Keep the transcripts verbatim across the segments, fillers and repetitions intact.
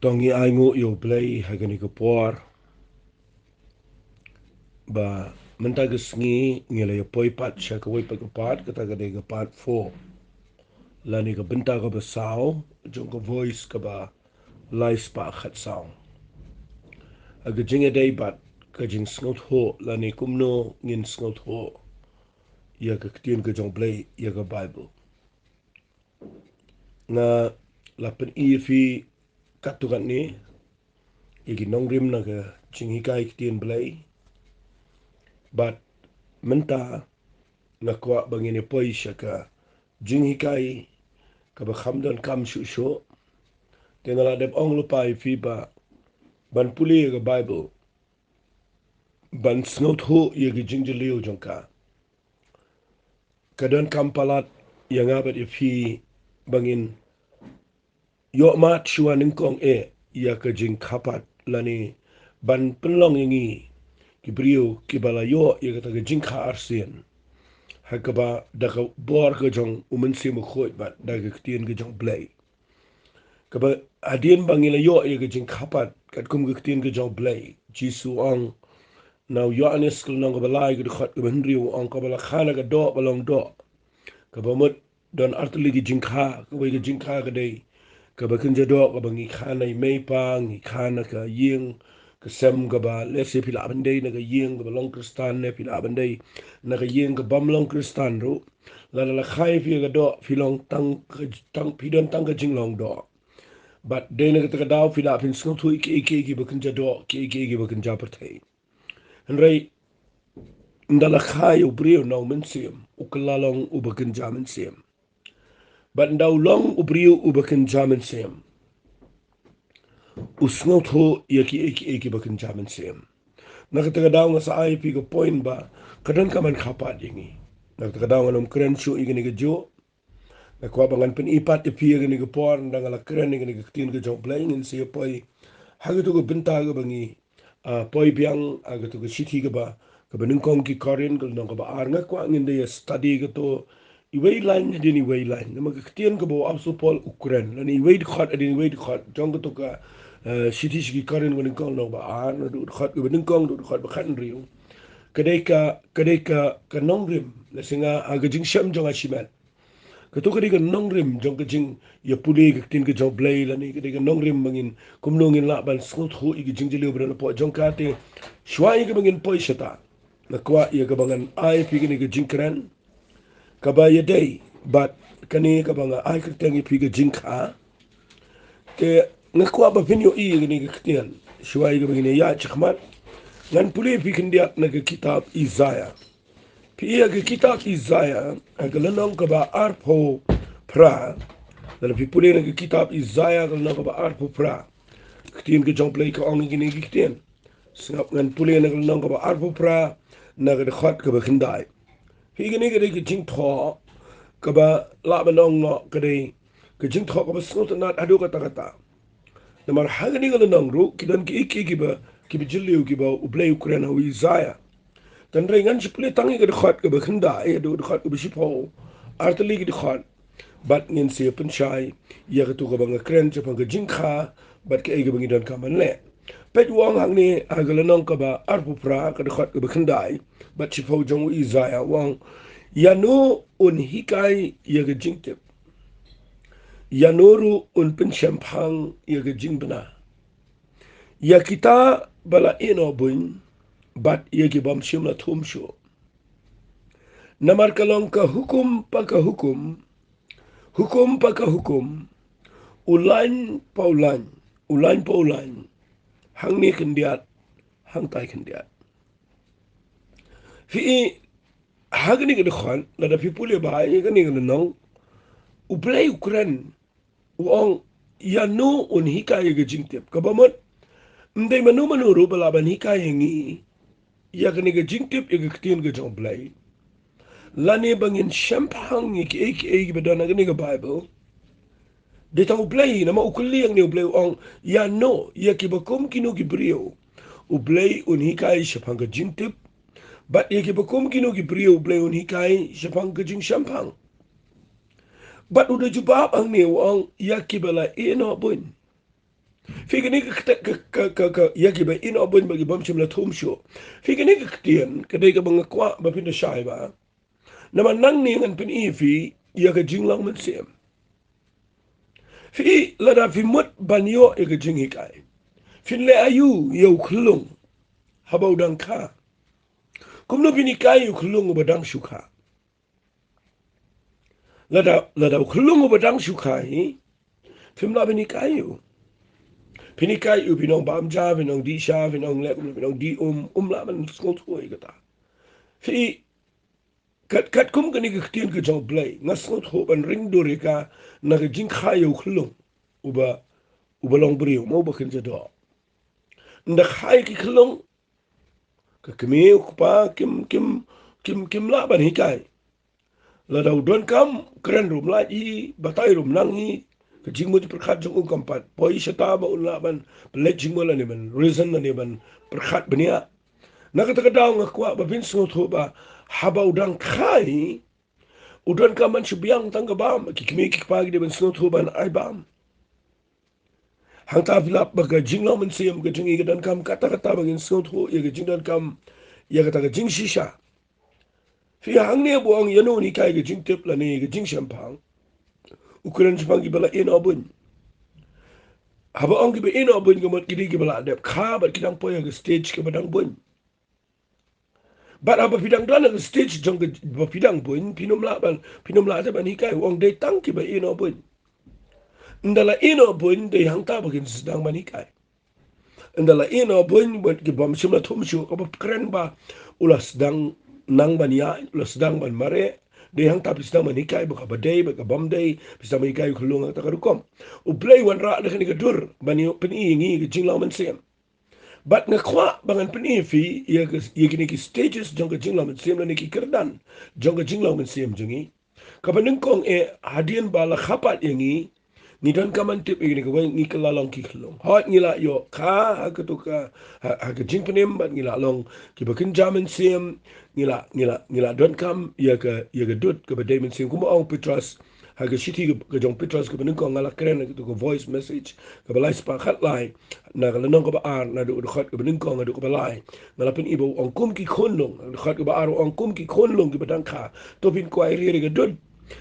To ngi ai nguh ïa U Blei ha kane ka por ba mynta ka sngi ngi la ïa poi pat sha kawei pat ka part, kata ka dei ka part four lane ka bynta kaba saw jong ka Voice kaba lai spah khatsaw. Ha ka jingïadei bad ka jingsngewthuh lane kumno ngin sngewthuh ïa ka ktien ka jong U Blei, ïa ka Bible. Nga la pyni ïa phi katto katne ïa ki nongrim na ka jinghikai ktien Blei. Bad mynta nga kwah ba ngin ïa poi sha ka jinghikai kaba kham donkam shuh shuh. Te nga la dep ong lypa ïa phi ba ban pule ïa ka Bible, ban sngewthuh ïa ki jingjylliew jong ka, ka donkam palat ïa nga bad ïa phi ba ngin ïoh mad shuwa nyngkong eh ïa ka jingkha pat lane ban pynlong ïa ngi ki briew kiba la ïoh ïa kata ka jingkha arsien ha kaba da ka bor ka jong U Mynsiem Bakhuid bad da ka ktien ka jong U Blei. Kaba hadien ba ngi la ïoh ïa ka jingkha pat katkum ka ktien ka jong U Blei, Jisu u ong na u Ïoannis ka lynnong kaba lai ka dkhot kaba hynriew, u ong kaba la kha na ka doh ba long doh. Kaba mut don artylli ki jingkha, kawei ka jingkha ka dei kaba kynja doh, kaba ngi kha na i mei i pa, ngi kha na ka ïing ka sem kaba lehse phi lah ban dei na ka ïing kaba long Khristan ne phi lah ban dei na ka ïing kabym long Khristan ruh. Lada la kha ïa phi ïa ka doh, phi long tang ka, tang, phi don tang ka jinglong doh. Bad dei na kata ka daw phi lah phin sngewthuh ïa kiei kiei kiba kynja doh, kiei kiei kiba kynja pyrthei. Hynrei ynda la kha ïa u briew na u Mynsiem, u kylla long uba kynja mynsiem. Bad ynda u long u briew uba kynja mynsiem, u sngewthuh ïa kiei kiei kiba kynja mynsiem. Na kata ka daw nga sa ai ïa phi ka point ba ka donkam ban kha pat ïa ngi. Na kata ka daw ngan ym kren shuh ïa kane kajuh. Nga kwah ba ngan pyni pat ïa phi ïa kane ka por, ynda nga la kren ïa kane ka ktien ka jong U Blei, ngin sa ïa poi ha katu ka bynta kaba ngi, ah, poi biang, ah, katu ka shithi kaba, kaba nyngkong ki Korinth, ka lynnong kaba ar. Nga kwah ngin da ïa study kato iwei line hadien iwei line. Namar ka ktien kaba u Apostol Paul u kren, lane iwei dkhot hadien iwei dkhot jong kato ka, eh, shithi sha ki Korinth kaba nyngkong, lynnong kaba ar, naduh dkhot kaba nyngkong haduh dkhot ba khathynriew. Ka dei ka, ka dei ka, ka nongrim, lehse nga, ah, ka jingshem jong nga shimet. Kato ka dei ka nongrim jong ka jingïapule ka ktien ka jong U Blei, lane ka dei ka nongrim ba ngin, kumno ngin lah ban sngewthuh ïa ka jingjylliew ba don hapoh jong ka. Te shuwa ïa kaba ngin poi shata, nga kwah ïa kaba ngan ai ïa phi kane ka jingkren kaba ïadei bad kane kaba nga ai kyrteng ïa phi ka jingkha. Te nga kwah ba phin ïohi ïa kane ka ktien. Shuwa ïa kaba ngin ïaid shakhmat, ngan pule ïa phi khyndiat na ka kitab Isaiah. Phi ïa ka kitab Isaiah, ha ka lynnong kaba arphew phra. Lada phi pule na ka kitab Isaiah ka lynnong kaba arphew phra, ka ktien ka jong U Blei ka ong ïa kine ki ktien. Sngap, ngan pule na ka lynnong kaba arphew phra, na ka dkhot kaba khyndai. Phi, kane ka dei ka jingthoh kaba lah ban ong noh ka dei ka jingthoh kaba sngewtynnad haduh katta katta. Namar ha kane ka lynnong ruh ki don kiei kiei kiba, kiba jylliew kiba U Blei u kren ha u Isaiah. Hynrei ngan shu pule tang ïa ka dkhot kaba khyndai haduh dkhot kaba shiphew, artylli ki dkhot. Bad ngin sa ïa pynshai ïa kato kaba nga kren shaphang ka jingkha bad kaei kaba ngi donkam ban leh. Peit, u ong hangne ha ka lynnong kaba arphew phra, ka dkhot kaba khyndai bad shiphew jong u Isaiah, u ong, ïano un hikai ïa ka jingtip? Ïano ruh un pynshemphang ïa ka jingbna? Ïa kita ba la ïehnoh buiñ bad ïa ki bym shym la thum shuh. Namar ka long ka hukum pa ka hukum, hukum pa ka hukum, u lain pa u lain, u lain pa u lain, hangne khyndiat, hangtai khyndiat. Phi i, ha kane ka dkhot, lada phi pule bha ïa kane ka lynnong, U Blei u kren, u ong, ïano un hikai ïa ka jingtip? Kaba mut, ym dei mano mano ruh ba lah ban hikai ïa ngi ïa kane ka jingtip ïa ka ktien ka jong U Blei, lane ba ngin shemphang ïa kiei kiei kiba don ha kane ka Bible. Dei tang U Blei, namar u kylli hangne, U Blei u ong, ïano, ïa kiba kum kino ki briew U Blei un hikai shaphang ka jingtip, bad ïa kiba kum kino ki briew U Blei un hikai shaphang ka jingshemphang. Bad u da jubab hangne, u ong, ïa kiba la ïehnoh buiñ. Phi kane ka kte-, ka, ka, ka, ka, ïa kiba ïehnoh buiñ bad ki bym shym la thum shuh. Phi kane ka ktien, ka dei kaba nga kwah ba phin da shai bha. Namar nangne ngan pyni ïa phi, ïa ka jinglong mynsiem. Phi lada phi mut ban ïoh ïa ka jinghikai, phin leh aïu ïa u khyllung haba u dang kha? Kumno phin hikai ïa u khyllung uba dang shu kha? Lada, lada u khyllung uba dang shu kha hi, phim lah ban hikai ïa u. Phin hikai ïa u, phin ong bam ja, phin ong dih sha, phin ong leh kumno, phin ong dih um, um lah ban sngewthuh ïa kata. Phi, kat, katkum kane ka ktien ka jong U Blei, nga sngewthuh ban ring dur ïa ka na ka jingkha ïa u khyllung uba, uba long briew, mo, uba kynja doh. Ynda kha ïa ki khyllung, ka kmie u kpa kim, kim, kim, kim lah ban hikai. Lada u donkam, kren ruh um lait hi, batai ruh um nang hi, ka jingmut pyrkhat jong u kam pat poi shata ba un lah ban pynleit jingmut lane ban reason lane ban pyrkhat bniah. Na kata ka daw nga kwah ba phin sngewthuh ba haba u dang kha hi, u donkam ban shu biang tang ka bam, ki kmie ki kpa ki dei ban sngewthuh ban ai bam. Hangta phi lap ba ka jinglong mynsiem ka jong ngi ka donkam katta katta ba ngin sngewthuh ïa ka jingdonkam ïa kata ka jingshisha. Phi, hangne ba u ong ïano un hikai ka jingtip lane ka jingshemphang, u kren shaphang kiba la ïehnoh buiñ. Haba ong kiba ïehnoh buiñ ka mut ki dei kiba la dep kha bad ki dang poi ha ka stage kaba dang buiñ. Bad haba phi dang don ha ka stage jong kaba phi dang buiñ, phin ym lah ban, phin ym lah te ban hikai, u ong dei tang kiba ïehnoh buiñ. Ynda la ïehnoh buiñ, dei hangta ba kin sdang ban hikai. Ynda la ïehnoh buiñ, bad ki bym shym la thum shuh, kaba kren ba u la sdang nang ban ïaid, u la sdang ban mareh, dei hangta phi sdang ban hikai ba kaba dei bad ka bym dei, phi sdang ban hikai u khyllung ha kata ka rukom. U Blei u wanrah da kane ka dur ban ïoh pyni ïa ngi ka jinglong mynsiem. Bad nga kwah ba ngan pyni ïa phi ïa ka, ïa kine ki stages jong ka jinglong mynsiem lane ki kyrdan jong ka jinglong mynsiem jong ngi. Kaba nyngkong eh, hadien ba la kha pat ïa ngi, ngi donkam ban tip ïa kine kawei, ngi kylla long ki khyllung. Hooid, ngi la ïoh kha ha katu ka, ha, ha ka jingpynim bad ngi la long kiba kynja mynsiem, ngi la, ngi la, ngi la donkam ïa ka, ïa ka dud kaba dei mynsiem. Kumba ong u Petros ha ka shithi ka, ka jong u Petros kaba nyngkong, nga la kren ha katu ka voice message kaba lai spah khatlai, na ka lynnong kaba ar, naduh ka dkhot kaba nyngkong haduh kaba lai. Nga la pyni ba u ong kum ki khunlung, dkhot kaba ar u ong kum ki khunlung kiba dang kha, to phin kwai rieh ïa ka dud.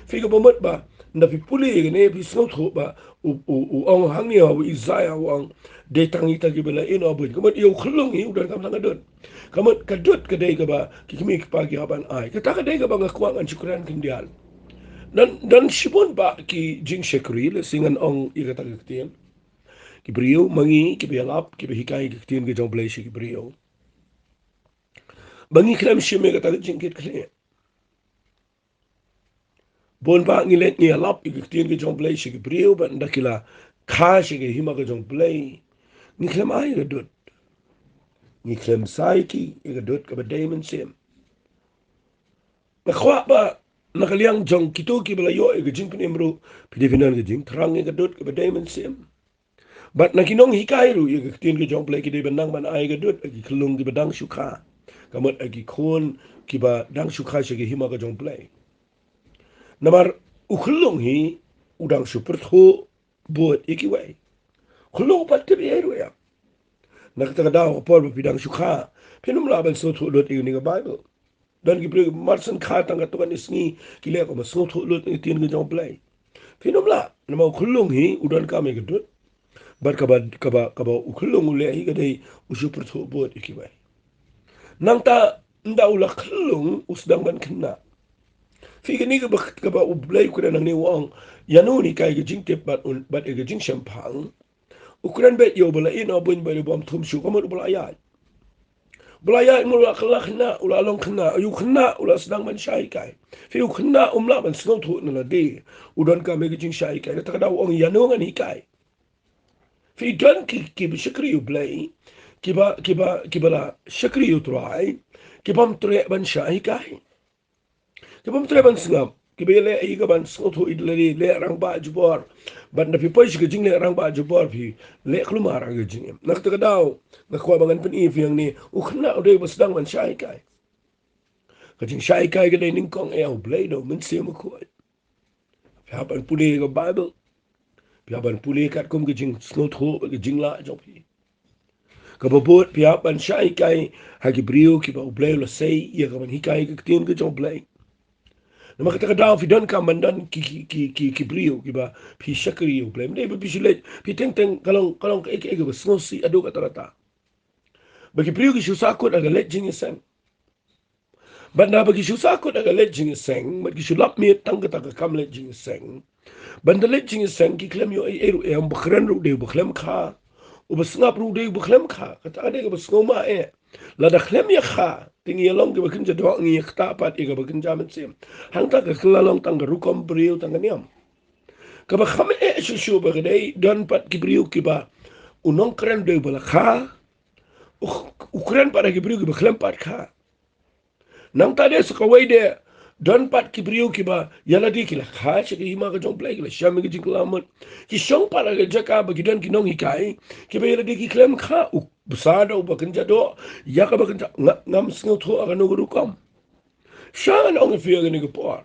Phi, kaba mut ba ynda phi pule ïa kane phi sngewthuh ba u, u, u ong hangne ha u Isaiah u ong dei tang ïa kita kiba la ïehnoh buiñ. Ka mut ïa u khyllung hi u donkam tang ka dud. Ka mut ka dud ka dei kaba ki kmie ki kpa ki hap ban ai. Kata ka dei kaba nga kwah ngan shu kren khyndiat. Don, don shibun bah ki jingshakri, lehse ngan ong ïa kata ka ktien. Ki briew ma ngi kiba ïalap, kiba hikai ka ktien ka jong U Blei sha ki briew, ba ngi khlem shim ïa kata ka jingkit khlieh. Bun bah ngi leit ngi ïalap ïa ka ktien ka jong U Blei sha ki briew, bad ynda ki la kha sha ka hima ka jong U Blei, ngi khlem ai ïa ka dud. Ngi khlem sa ïa ki ïa ka dud kaba dei mynsiem. Nga kwah ba na ka liang jong kito kiba la ïoh ïa ka jingpynim ruh, phi dei phin don ka jingthrang ïa ka dud kaba dei mynsiem. Bad na ki nonghikai ruh ïa ka ktien ka jong U Blei, ki dei ban nang ban ai ka dud ha ki khyllung kiba dang shu kha, ka mut ha ki khun kiba dang shu kha sha ka hima ka jong U Blei. Namar u khyllung hi u dang shu pyrthuh bud ïa kiwei. Khyllung u pat tip ïa ruh ïa. Na kata ka daw, ka por ba phi dang shu kha, phin ym lah ban sngewthuh lut ïa kane ka Baibl. Don ki briew ki marsan kha tang katto katne sngi, ki leh kumba sngewthuh lut ïa ka ktien ka jong U Blei. Phin ym lah, namar u khyllung hi u donkam ïa ka dud. Bad kaba, kaba, kaba u khyllung u leh hi ka dei u shu pyrthuh bud ïa kiwei. Nangta ynda u la khyllung u sdang ban khynnah. Phi, kane kaba, kaba U Blei u kren nangne u ong ïano un hikai ka jingtip bad un, bad ïa ka jingshemphang. U kren beit ïa uba la ïehnoh buiñ bad ïa u bym thum shuh, ka mut uba la ïaid. Uba la ïaid, mut u la kylla khynnah, u la long khynnah, ïa u khynnah u la sdang ban shah hikai. Phi, u khynnah um lah ban sngewthuh na lade, u donkam ïa ka jingshah hikai. Kata ka daw u ong ïano ngan hikai. Phi, don ki, kiba shakri ïa U Blei, kiba, kiba, kiba la shakri ïa U Trai, ki bym treh ban shah hikai. Ki bym treh ban sngap, kiba ïaleh ïa ka ban sngewthuh ïa lade, leh rangbah jubor. Bad ynda phi poi sha ka jingleh rangbah jubor, phi leh kulmar ha ka jingim. Na kata ka daw, nga kwah ba ngan pyni ïa phi hangne, u khynnah u dei uba sdang ban shah hikai. Ka jingshah hikai ka dei nyngkong eh ha U Blei da U Mynsiem Bakhuid. Phi hap ban pule ïa ka Baibl. Phi hap ban pule katkum ka jingsngewthuh, ka jinglah jong phi. Kaba bud phi hap ban shah hikai ha ki briew kiba U Blei u la sei ïa ka ban hikai ka ktien ka jong U Blei. Namar kata ka daw phi donkam ban don ki, ki, ki, ki, ki briew kiba phi shakri ïa U Blei. Ym dei ba phi shu leit, phi teng teng ka long, ka long kaei kaei kaba sngewsih haduh katta katta. Ba ki briew ki shu sahkut ha ka leit jingïaseng. Bad naba ki shu sahkut ha ka leit jingïaseng, bad ki shu lap miet tang kata ka kam leit jingïaseng. Bad da leit jingïaseng ki khlem ïoh ei ei ruh em, ba kren ruh dei ba khlem kha. Uba sngap ruh dei ba khlem kha. Kata ka dei kaba sngewma eh. Lada khlem ïa kha, te ngi ïa long kiba kynja doh, ngi ïa ktah pat ïa kaba kynja mynsiem. Hangta ka kylla long tang ka rukom briew tang ka niam. Kaba kham eh shuh shuh ba ka dei don pat ki briew kiba u nongkren dei ba la kha. U, u kren pat ha ki briew kiba khlem pat kha. Nangta de sa kawei de don pat ki briew kiba ïa lade ki la kha sha ka hima ka jong U Blei, ki la shem ïa ka jingkylla mut. Ki shong pat ha ka jaka ba ki don ki nonghikai kiba ïa lade ki khlem kha. U bsa da uba kynja doh ïa kaba kynja, nga, ngam sngewthuh ha kano ka rukom. Sha ngan ong ïa phi ha kane ka por.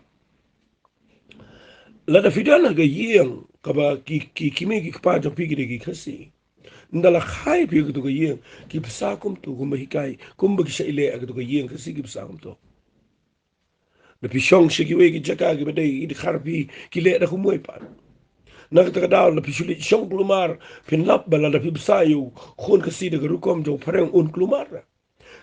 Lada phi don ha ka ïing kaba ki, ki, ki kmie ki kpa jong phi ki dei ki Khasi. Ynda la kha ïa phi ha kato ka ïing, ki bsa kumto, kumba hikai, kumba ki shah ïaleh ha kato ka ïing Khasi ki bsa kumto. Da phi shong sha kiwei ki jaka kiba dei ki dkhar phi, ki leh da kumwei pat. Na kata ka daw lada phi shu leit shong kulmar, phin lap ba lada phi bsa ïa u khun Khasi da ka rukom jong u phareng un kulmar.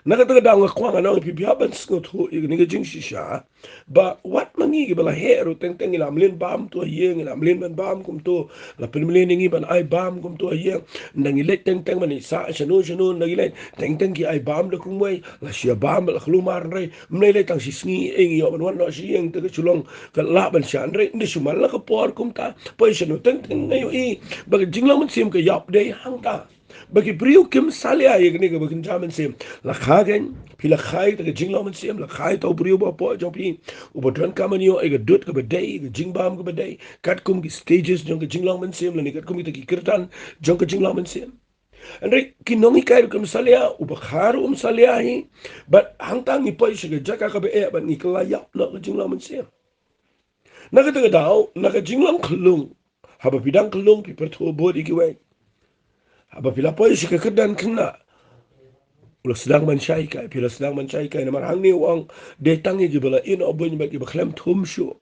Na kata ka daw nga kwah ngan ong ïa phi, phi hap ban sngewthuh ïa kane ka jingshisha. Ba wat ma ngi kiba la heh ruh teng teng ngi la mlien bam to ha ïing, ngi la mlien ban bam kumto, la pynmlien ïa ngi ban ai bam kumto ha ïing. Ynda ngi leit teng teng ban ïasah shano shano, ynda ngi leit teng teng ki ai bam da kumwei, la shu ïa bam la kulmar hynrei ym lei lei tang shi sngi ei ngi ïoh ban wan noh sha ïing, te ka shu long ka lah ban shah hynrei ynda shu man la ka por kumta, poi shano teng teng nga ïohi ba ka jinglong mynsiem ka ïap dei hangta. Ba ki briew kim salia ïa kane kaba kynja mynsiem. La kha kein, phi la kha ïa ka jinglong mynsiem, la kha ïa uta u briew ba hapoh jong phi, uba donkam ban ïoh ïa ka dud kaba dei, ïa ka jingbam kaba dei, katkum ki stages jong ka jinglong mynsiem lane katkum kita ki kyrdan jong ka jinglong mynsiem. Hynrei ki nonghikai ruh kim salia, uba kha ruh um salia hi. Bad hangta ngi poi sha ka jaka kaba eh bad ngi kylla ïap noh ka jinglong mynsiem. Na kata ka daw, na ka jinglong khyllung, haba phi dang khyllung phi pyrthuh bud ïa kiwei. Haba phi la poi sha ka kyrdan khynnah, u la sdang ban shah hikai, phi la sdang ban shah hikai, namar hangne u ong dei tang ïa kiba la ïehnoh buiñ bad kiba khlem thum shuh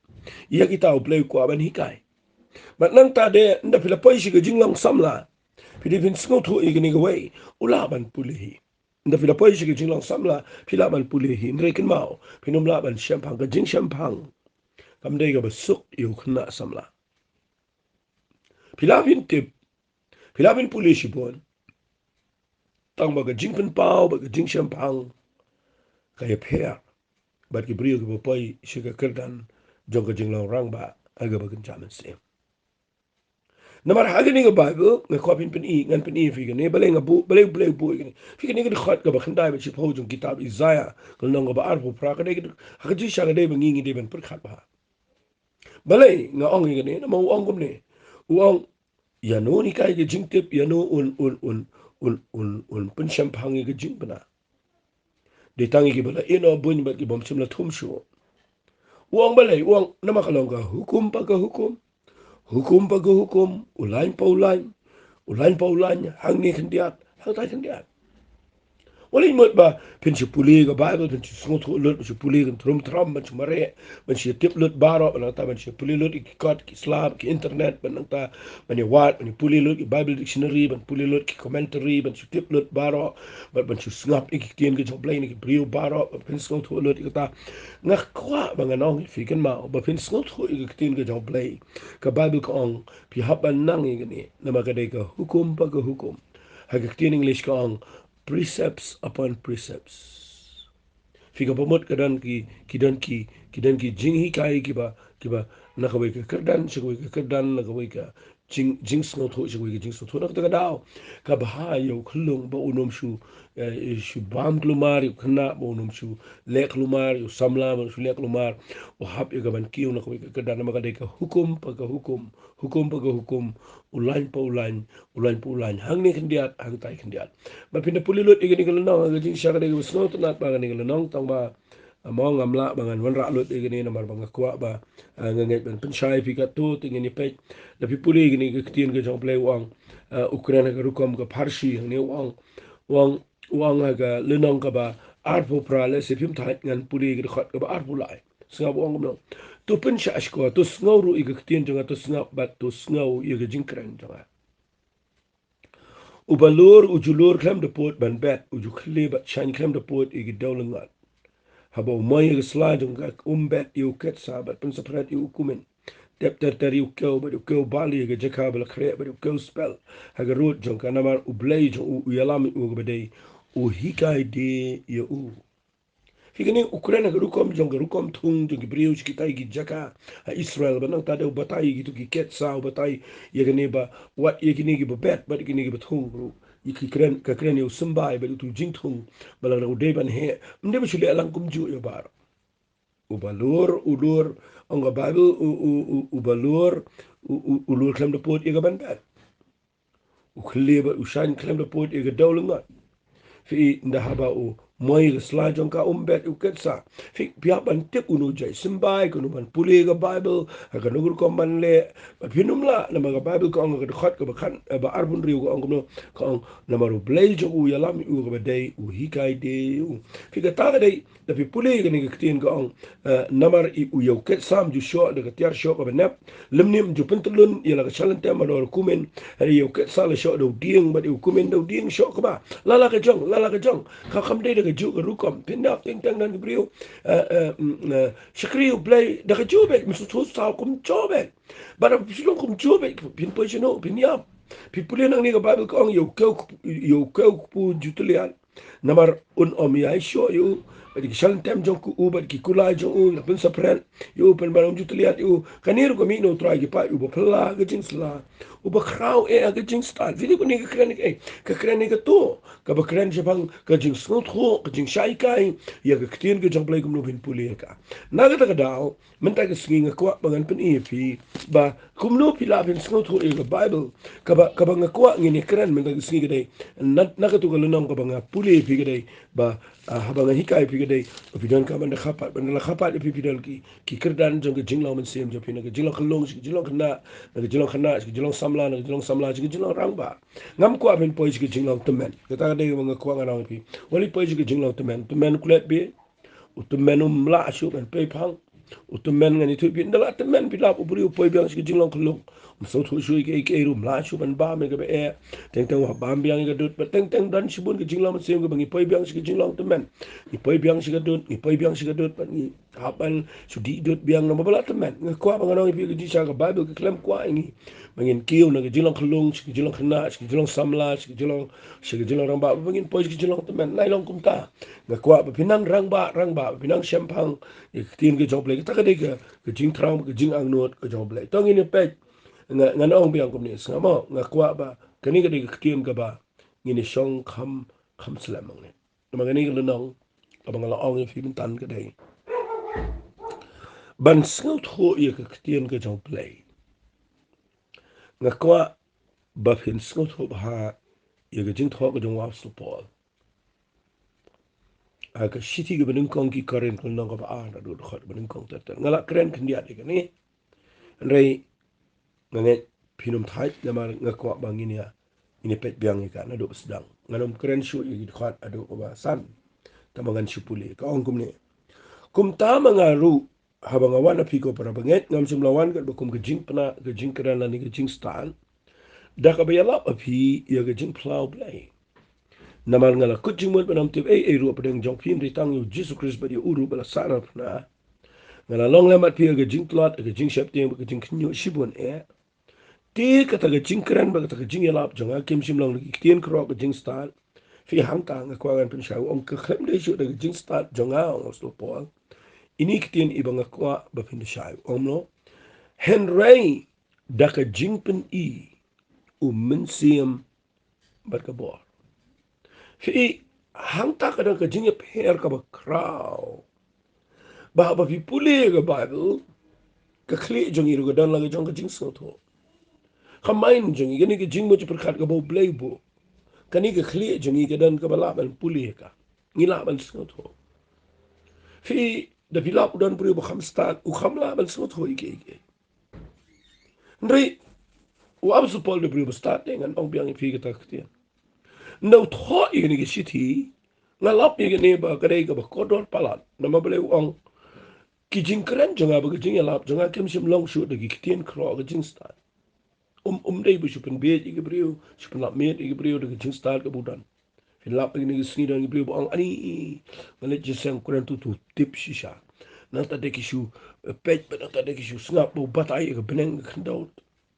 ïa kita U Blei u kwah ban hikai. Bad nangta de ynda phi la poi sha ka jinglong samla, phi dei phin sngewthuh ïa kane kawei, u lah ban pule hi. Ynda phi la poi sha ka jinglong samla, phi lah ban pule hi, hynrei kynmaw, phin ym lah ban shemphang, ka jingshemphang kam dei kaba suk ïa u khynnah samla. Phi lah phin tip, phi lah phin pule shibun, tangba ka jingpynpaw bad ka jingshemphang ka ïapher bad ki briew kiba poi sha ka kyrdan jong ka jinglong rangbah ha kaba kynja mynsiem. Namar ha kane ka Baibl nga kwah phin pyni, ngan pyni ïa phi kane, balei nga buh, balei, balei buh ïa kane. Phi kane ka dkhot kaba khyndai bad shiphew jong kitab Isaïah, ka lynnong kaba arphew phra, ka dei ka, ha ka jingshisha ka dei ba ngi ngi dei ban pyrkhat bha. Balei nga ong ïa kane, namar u ong kumne. U ong, ïano un hikai ka jingtip, ïano un, un, un, un, un, un pynshemphang ïa ka jingpynah. Dei tang ïa kiba la ïehnoh buiñ bad ki bym shym la thum shuh. U ong balei, u ong namar ka long ka hukum pa ka hukum, hukum pa ka hukum, u lain pa u lain, u lain pa u lain, hangne khyndiat, hangtai khyndiat. Wat lei mut ba phin shu pule ka Baibl, phin shu sngewthuh lut, phin shu pule kan thrum thram, ban shu mareh, ban shu tip lut baroh, ban nangta ban shu pule lut ïa ki kot ki slap, ki internet, ban nangta ban ïa wad, ban ïa pule lut ïa ki Bible dictionary, ban pule lut ki commentary, ban shu tip lut baroh, bad ban shu sngap ïa ki ktien ka jong U Blei na ki briew baroh, bad phin sngewthuh lut ïa kata. Nga kwah ba ngan ong ïa phi kynmaw ba phin sngewthuh ïa ki ktien ka jong U Blei. Ka Baibl ka ong phi hap ban nang ïa kane, namar ka dei ka hukum pa ka hukum. Ha ka ktien English ka ong precepts upon precepts. Phi, kaba mut ka don ki, ki don ki, ki don ki jinghikai kiba, kiba na kawei ka kyrdan sha kawei ka kyrdan, na kawei ka jing, jingsngewthuh sha kawei ka jingsngewthuh. Na kata ka daw, ka bha ïa u khyllung ba un ym shu, eh, shu bam kulmar ïa u khynnah, ba un ym shu leh kulmar ïa u samla, ba un ym shu leh kulmar, u hap ïa ka ban kiew na kawei ka kyrdan, namar ka dei ka hukum pa ka hukum, hukum pa ka hukum, u lain pa u lain, u lain pa u lain, hangne khyndiat, hangtai khyndiat. Bad phin da pule lut ïa kane ka lynnong ha ka jingshisha ka dei kaba sngewtynnat bha kane ka lynnong, tangba Namar ngam lah ba ngan wanrah lut ïa kane namar ba nga kwah ba, ah, nga ngeit ban pynshai phi katto te ngin ïa peit. Da phi pule ïa kane ka ktien ka jong U Blei u ong, ah, u kren ha ka rukom ka pharshi hangne u ong, u ong, u ong ha ka lynnong kaba arphew phra lehse phim thait ngan pule ïa ka dkhot kaba arphew lai. Sngap u ong kumno. To pynshah shkor, to sngew ruh ïa ka ktien jong nga, to sngap bad to sngew ïa ka jingkren jong nga. U balur u ju lur khlem da pud ban bet, u ju khlieh bad shaiñ khlem da pud ïa ki dewlyngngod. Haba u moi ïa ka sla jong ka, um bet ïa u ketsa bad pynsaphriang ïa u kumin. Tep ter ter ïa u kew bad ïa u kew bali ha ka jaka ba la khreh bad ïa u kew spel ha ka rud jong ka, namar U Blei jong u u ïalam ïa u kaba dei, u hikai die ïa u. Phi, kane u kren ha ka rukom jong ka rukom thung jong ki briew sha kitai ki jaka ha Israel, bad nangta dei u batai ïa kito ki ketsa, u batai ïa kane ba wat ïa kine kiba bet bad ïa kine kiba thung ruh. Ïa ki kren, ka kren ïa u symbai bad ïa uto u jingthung ba lada u dei ban heh, ym dei ba shu leh lang kumjuh ïa baroh. U balur u lur, ong ka Baibl, u, u, u, u balur u, u, u lur khlem da pud ïa ka ban bet. U khlieh bad u shaiñ khlem da pud ïa ka dewlyngngod. Phi, ynda haba u moi ïa ka sla jong ka, um bet ïa u ketsa. Phi, phi hap ban tip uno u jait symbai, kumno ban pule ïa ka Baibl, ha kano ka rukom ban leh. Bad phin ym lah, namar ka Baibl ka ong ha ka dkhot kaba khat, eh, ba arphew hynriew ka ong kumno, ka ong, namar U Blei jong u u ïalam ïa u kaba dei, u hikai die ïa u. Phi, kata ka dei, da phi pule ïa kane ka ktien ka ong, eh, namar ïa u, ïa u ketsa ym ju shoh da ka tiar shoh kaba nep, lymne ym ju pyntyllun ïa la ka shalynter halor u kumin, hynrei ïa u ketsa la shoh da u dieng, bad ïa u kumin da u dieng shoh kaba. La la ka jong, la la ka jong. Ka kam dei da kajuh ka rukom. Phin ïap teng teng don ki briew, eh, eh, mm, eh, shakri U Blei da kajuh beit, ym sngewthuh saw kumjuh beit. Bad haba phi long kumjuh beit, phin poi shano, phin ïap. Phi pule nangne ka Baibl ka ong ïa u kew, ïa u kew kpu ju tylliat. Namar un ym ïai shoh ïa u, bad ïa ki shalynter jong u, bad ki kulai jong u, la pynsaphriang ïa u, pynban ym ju tylliat ïa u. Kane ruh ka mih na U Trai ki paid, uba phylla ha ka jingsla, uba khraw eh ha ka jingstad. Phi, kane ka kren ïa kaei? Ka kren ïa kato kaba kren shaphang ka jingsngewthuh, ka jingshai kai ïa ka ktien ka jong U Blei kumno phin pule ïa ka. Na kata ka daw, mynta ka sngi nga kwah ba ngan pyni ïa phi ba kumno phi lah phin sngewthuh ïa ka Baibl. Kaba, kaba nga kwah ngin ïa kren mynta ka sngi ka dei, na, na kato ka lynnong kaba nga pule ïa phi ka dei ba, ah, haba nga hikai ïa phi ka dei, phi donkam ban da kha pat, ban da la kha pat ïa phi, phi don ki, ki kyrdan jong ka jinglong mynsiem jong phi, na ka jinglong khyllung sha ka jinglong khynnah, na ka jinglong khynnah sha ka jinglong samla, na ka jinglong samla sha ka jinglong rangbah. Ngam kwah phin poi sha ka jinglong tymmen. Kata ka dei kaba nga kwah ngan ong ïa phi. Wat poi sha ka jinglong tymmen. Tymmen klet bha. U tymmen um lah shuh ban pei phang. U tymmen, ngan ïathuh ïa phi, ynda la tymmen phi lap, u briew u poi biang sha ka jinglong khyllung. Um sngewthuh shuh ïa kiei kiei ruh, um lah shuh ban bam ïa kaba eh. Teng teng u hap bam biang ïa ka dud, bad teng teng don shibun ka jinglong mynsiem kaba ngi poi biang sha ka jinglong tymmen. Ngi poi biang sha ka dud, ngi poi biang sha ka dud, bad ngi hap ban shu dih dud biang namar ba la tymmen. Nga kwah ba ngan ong ïa phi ka jingshisha, ka Baibl ka khlem kwah ïa ngi ba ngin kiew na ka jinglong khyllung sha ka jinglong khynnah, sha ka jinglong samla, sha ka jinglong, sha ka jinglong rangbah, ba ngin poi sha ka jinglong tymmen. Nai long kumta. Nga kwah ba phin nang rangbah rangbah, ba phin nang shemphang ïa ka ktien ka jong U Blei. Kata ka dei ka, ka jingthrang, ka jingangnud ka jong U Blei. To ngin ïa peit. Nga, ngan ong biang kumne, sngap mo, nga kwah ba kane ka dei ka ktien kaba ngin ïa shong kham, kham slem hangne. Namar kane ka lynnong kaba nga la ong ïa phi mynta ka dei ban sngewthuh ïa ka ktien ka jong U Blei. Nga kwah ba phin sngewthuh bha ïa ka jingthoh ka jong u Apostol Paul ha ka shithi kaba nyngkong ki Korinth, ka lynnong kaba ar, naduh dkhot kaba nyngkong ter ter. Nga la kren khyndiat ïa kane. Hynrei nga ngeit phin ym thait namar nga kwah ba ngin ïa, ngin ïa peit biang ïa ka naduh ba sdang. Ngan ym kren shuh ïa ki dkhot haduh kaba san. Tangba ngan shu pule. Ka ong kumne. Kumta ma nga ruh, haba nga wan ha phi ko para bangeit, ngam shym la wan katba kum ka jingpynah, ka jingkren lane ka jingstad, da kaba ïalap ha phi ïa ka jingphla U Blei. Namar nga la kut jingmut ban ym tip ei ei ruh hapdeng jong phi, hynrei tang ïa U Jisu Khrist bad ïa u ruh ba la sahnarphna. Nga la long lem bad phi ha ka jingtlot, ha ka jingsheptieng bad ka jingkhynñiuh shibun eh. Te kata ka jingkren bad kata ka jingïalap jong nga kim shym long da ki ktien khroh, ka jingstad. Phi, hangta nga kwah ngan pynshai, u ong, ka khlem dei shuh da ka jingstad jong nga, u ong u Apostol Paul. Ine i ktien iba nga kwah ba phin da shai, u ong kumno? Hynrei da ka jingpyni u Mynsiem bad ka bor. Phi, hangta ka don ka jingïapher kaba khraw. Ba haba phi pule ka Baibl, ka khlieh jong ngi ruh ka don la ka jong ka jingsngewthuh. Ka mind jong ngi, kane ka jingmut jingpyrkhat kaba U Blei u buh, kane ka khlieh jong ngi ka don kaba lah ban pule ïa ka. Ngi lah ban sngewthuh. Phi, da phi lap u don briew ba kham stad, u kham lah ban sngewthuh ïa kiei kiei. Hynrei u Apostol Paul u dei briew ba stad, te ngan ong biang ïa phi kata ka ktien. Ynda u thoh ïa kane ka shithi, nga lap ïa kane ba ka dei kaba kordor palat. Namar balei? U ong, ki jingkren jong nga bad ki jingïalap jong nga kim shym long shuh da ki ktien khroh ka jingstad. Um, um dei ba shu pynbieit ïa ki briew, shu pynlap miet ïa ki briew da ka jingstad kaba u don. Phin lap ïa kine ki sngi, don ki briew ba ong, ani, nga leit jingïaseng, kren tu tu tip shisha. Nangta de ki shu, eh, peit, bad nangta de ki shu sngap ba u batai ïa ka bneng ka khyndew.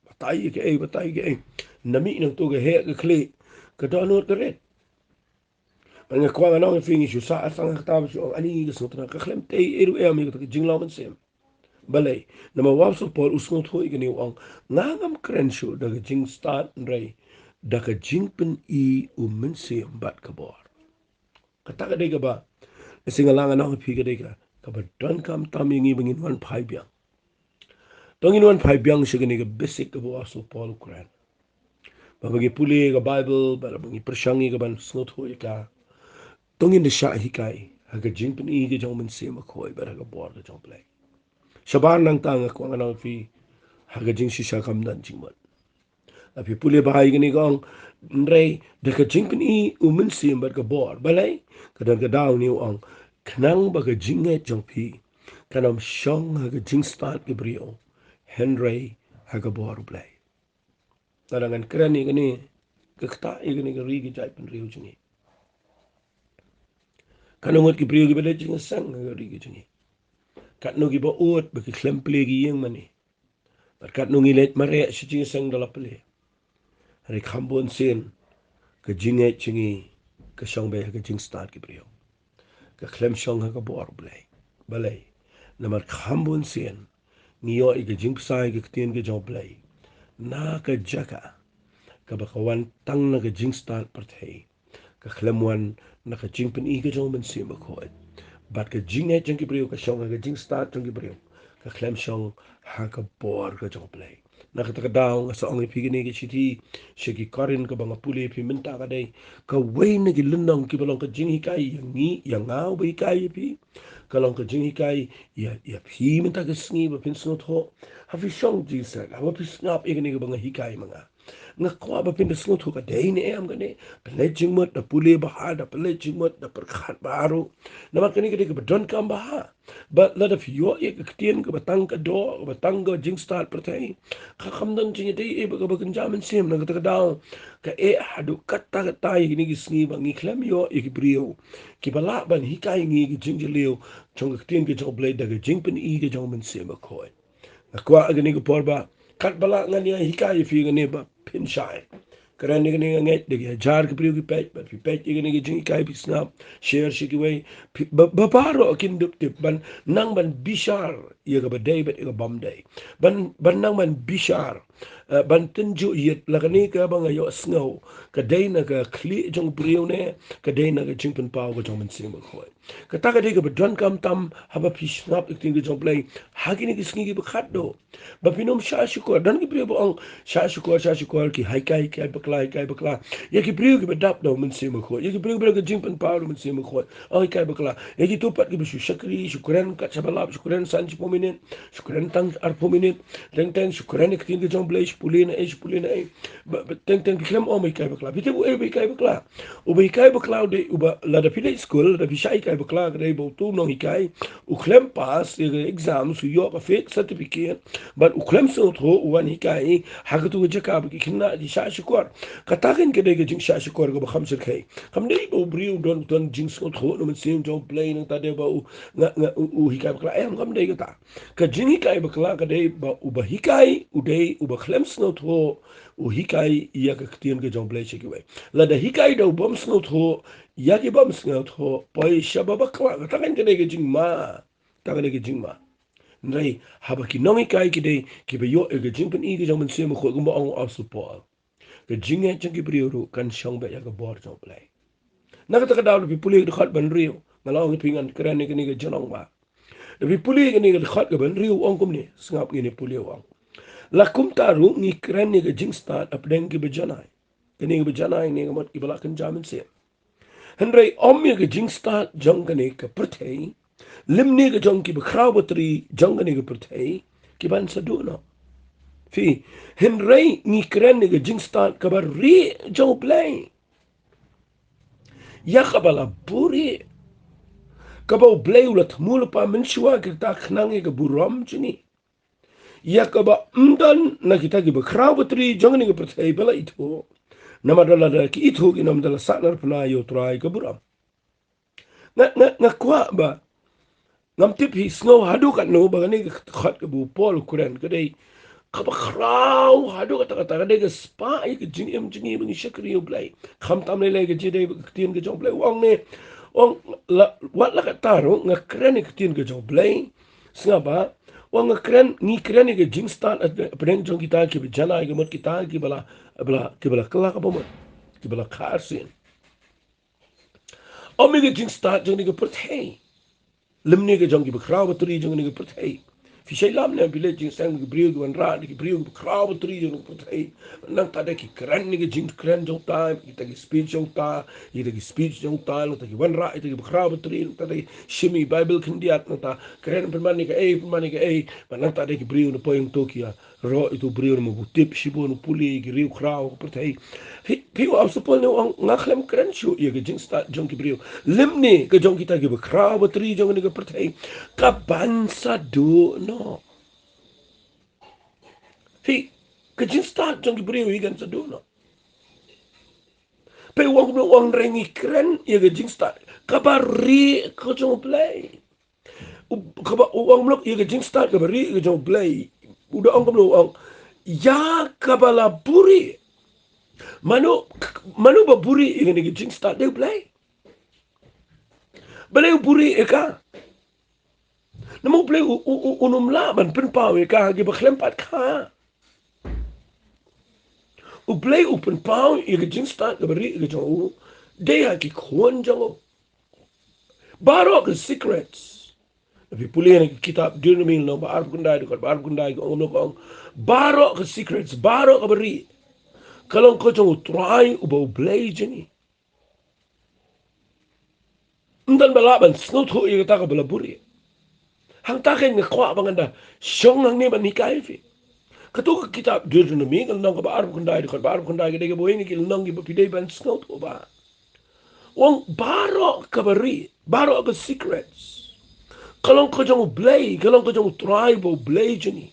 Batai ïa kaei, batai ïa kaei. Nami nangtu ka heh ka khlieh, ka dohnud ka rit. Bad nga kwah ngan ong ïa phi, ngi shu sah tang ha kata ba shu ong, ani, ka sngewtynnat, ka khlem tei ei ruh em ïa kata ka jinglong mynsiem. Balei? Namar u Apostol Paul u sngewthuh ïa kane, u ong, nga ngam kren shuh da ka jingstad, hynrei da ka jingpyni u Mynsiem bad ka bor. Kata ka dei kaba, lehse nga lah ngan ong ïa phi, ka dei ka, kaba donkam tam ïa ngi ba ngin wan phai biang. To ngin wan phai biang sha kane ka basic kaba u Apostol Paul u kren. Ba, ba ngi pule ka Baibl, ba, ba ngi pyrshang ïa ka ban sngewthuh ïa ka, to ngin da shah hikai ha ka jingpyni ka jong u Mynsiem Bakhuid bad ha ka bor ka jong u Blei. Shabar nangta nga kwah ngan ong ïa phi ha ka jingshisha kam don jingmut. Lada phi pule bha ïa kane ka ong, hynrei da ka jingpyni u Mynsiem bad ka bor. Balei? Ka don ka daw une u ong, khnang ba ka jingngeit jong phi kan ym shong ha ka jingstad ki briew, hynrei ha ka bor u Blei. Lada ngan kren ïa kane, ka ktah ïa kane ka ri, ka jaitbynriew jong ngi. Katno ngut ki briew kiba leit jingïaseng ha ka ri ka jong ngi. Katno kiba ud ba ki khlem plie ki ïing mane. Bad katno ngi leit mareh sha jingïaseng da la plie. Hynrei kham bun sien ka jingngeit jong ngi ka shong beit ha ka jingstad ki briew. Ka khlem shong ha ka bor u Blei. Balei? Namar kham bun sien ngi ïoh ïa ka jingbsa ïa ka ktien ka jong u Blei na ka jaka kaba ka wan tang na ka jingstad pyrthei. Ka khlem wan na ka jingpyni ka jong u Mynsiem Bakhuid. Bad ka jingngeit jong ki briew ka shong ha ka jingstad jong ki briew. Ka khlem shong ha ka bor ka jong u Blei. Na kata ka daw nga sa ong ïa phi, kane ka shithi sha ki Korinth kaba nga pule ïa phi mynta ka dei kawei na ki lynnong kiba long ka jinghikai ïa ngi, ïa nga uba hikai ïa phi. Ka long ka jinghikai ïa, ïa phi mynta ka sngi ba phin sngewthuh. Ha phi shong jingïaseng, haba phi sngap ïa kane kaba nga hikai ma nga, nga kwah ba phin da sngewthuh ka dei ne em kane. Pynleit jingmut, da pule bha, da pynleit jingmut, da pyrkhat bha ruh. Namar kane ka dei kaba donkam bha. Bad lada phi ïoh ïa ka ktien kaba tang ka doh, kaba tang ka jingstad pyrthei, ka kham don jingïadei ei bad kaba kynja mynsiem. Na kata ka daw ka eh haduh katta katta ïa kine ki sngi ba ngi khlem ïoh ïa ki briew kiba lah ban hikai ïa ngi ka jingjylliew jong ka ktien ka jong u Blei da ka jingpyni ka jong u Mynsiem Bakhuid. Nga kwah ha kane ka por ba katba lah ngan ïa hikai ïa phi kane ba phin shai. Kren ïa kane nga ngeit da ki hajar ki briew ki peit, bad phi peit ïa kane ka jinghikai, phi sngap, share sha kiwei, phi, ba, ba baroh kin dup tip ban nang ban bishar ïa kaba dei bad ïa kaba ym dei. Ban, ban nang ban bishar, eh, ban tynjuh ïit la kane kaba nga ïohsngew ka dei na ka khlieh jong u briew ne ka dei na ka jingpynpaw ka jong u Mynsiem Bakhuid. Kata ka dei kaba donkam tam haba phi sngap ïa ka ktien ka jong u Blei ha kine ki sngi kiba khatduh. Ba phin ym shah shukor. Don ki briew ba ong, shah shukor, shah shukor, ki hikai, hikai bakla, hikai bakla. Ïa ki briew kiba dap da u Mynsiem Bakhuid, ïa ki briew kiba don ka jingpynpaw da u Mynsiem Bakhuid, ong hikai bakla. Ïa kito pat kiba shu shakri, shu kren kat shaba lap, shu kren san shiphew minit, shu kren tang arphew minit, teng teng shu kren ïa ka ktien ka jong u Blei, shu pule na ei, shu pule na ei. Ba, ba, teng teng phi khlem ong ba hikai bakla. Phi tip uei ba hikai bakla? Uba hikai bakla u dei uba, lada phi leit skul, lada phi shah hikai bakla, ka dei ba uto u nonghikai u khlem pass ïa ka exam, u ïoh ka fake certificate, bad u khlem sngewthuh, u wan hikai ha kato ka jaka ba ki khynnah ki shah shukor. Kata kein ka dei ka jingshah shukor kaba kham shyrkhei. Kam dei ba u briew u don, don jingsngewthuh na u Mynsiem jong u Blei nangta dei ba u, nga, nga, u, u hikai bakla, em, kam dei kata. Ka jinghikai bakla ka dei ba uba hikai u dei uba khlem sngewthuh, u hikai ïa ka ktien ka jong u Blei sha kiwei. Lada hikai da u bym sngewthuh ïa ki bym sngewthuh, poi shaba bakla, kata kein ka dei ka jingma. Kata ka dei ka jingma. Hynrei haba ki nonghikai ki dei kiba ïoh ïa ka jingpyni ka jong u Mynsiem Bakhuid, kumba ong u Apostol Paul, ka jingngeit jong ki briew ruh kan shong beit ïa ka bor jong u Blei. Na kata ka daw lada phi pule ka dkhot ba hynriew, nga la ong ïa phi ngan kren ïa kane ka jinglong ba, lada phi pule ïa kane ka dkhot kaba hynriew, ong kumne, sngap, ngin ïa pule, ong, la kumta ruh ngi kren ïa ka jingstad hapdeng kiba janai. Kane kiba janai ne ka mut kiba la kynja mynsiem. Hynrei ym ïa ka jingstad jong kane ka pyrthei, Lymne ka jong ki bakhraw batri jong kane ka pyrthei ki ban sa duh noh. Phi, hynrei ngi kren ïa ka jingstad kaba rieh jong U Blei, ïa kaba la buhrieh, kaba U Blei u la thmu lypa mynshuwa kita khnang ïa ka burom jong ngi, ïa kaba ym don na kita ki bakhraw batri jong kane ka pyrthei ba la ithuh. Namar lada ki ithuh kin ym da la sahnarphna ïa U Trai ka burom. Nga, nga, nga kwah ba ngam tip hi sngew haduh katno ba kane ka khot kaba u Paul u kren ka dei kaba khraw haduh katta katta, ka dei ka spah ïa ka jingim jong ngi ba ngi shakri ïa U Blei. Khamtam lei lei ka jingdei ka ktien ka jong U Blei. U ong ne, u ong la, wat la katta ruh nga kren ïa ka ktien ka jong U Blei. Sngap ba, u ong nga kren, ngi kren ïa ka jingstad hapdeng jong kita kiba janai ka mut, kita kiba la, ba la, kiba la kylla kaba mut, kiba la kha arsien. Ym ïa ka jingstad jong kane ka pyrthei. Lymne ka jong ki bakhraw batri jong kane ka pyrthei. Phi shait lam ne phi leit jingseng ki briew ki wanrah, ki briew ki bakhraw batri jong kane ka pyrthei. Nangta de ki kren ïa ka jingkren jong uta, kita ki speech jong uta, kita ki speech jong uta, nangta ki wanrah ïa kita ki bakhraw batri, nangta de shim ïa i Bible khyndiat, nangta kren pynban ïa kaei, pynban ïa kaei. Bad nangta de ki briew na poi hangto ki ïaroh ïa uto u briew namar ba u tip shibun, u pule ïa ki riewkhraw ka pyrthei. Phi, phi, u apostol Paul ne u ong nga khlem kren shuh ïa ka jingstad jong ki briew, lymne ka jong kita ki bakhraw batri jong kane ka pyrthei ka ban sa duh noh. Phi, ka jingstad jong ki briew hi kan sa duh noh. Phi, u ong kumno? U ong hynrei ngi kren ïa ka jingstad kaba rieh ka jong U Blei. U, kaba, u ong kumno ïa ka jingstad kaba rieh ka jong U Blei? U da ong kumno? U ong ïa kaba la buhrieh. Mano, mano ba buhrieh ïa kane ka jingstad? Dei U Blei. Balei u buhrieh ïa ka? Namar U Blei u, u, u, un ym lah ban pynpaw ïa ka ha kiba khlem pat kha. U Blei u pynpaw ïa ka jingstad kaba rieh ka jong u dei ha ki khun jong u. Baroh ka secrets. Phi pule na ka kitab Deuteronomi lynnong ba arphew khyndai, dkhot ba arphew khyndai, ka ong kumno, ka ong baroh ka secrets, baroh kaba rieh ka long ka jong U Trai uba U Blei jong ngi. Ym don ba lah ban sngewthuh ïa kata kaba la buhrieh. Hangta kein nga kwah ba ngan da shong hangne ban hikai ïa phi. Kato ka kitab Deuteronomi ka lynnong kaba arphew khyndai, dkhot ba arphew khyndai, ka dei kawei na ki lynnong kiba phi dei ban sngewthuh ba u ong baroh kaba rieh, baroh ka secrets ka long ka jong U Blei, ka long ka jong U Trai uba U Blei jong ngi.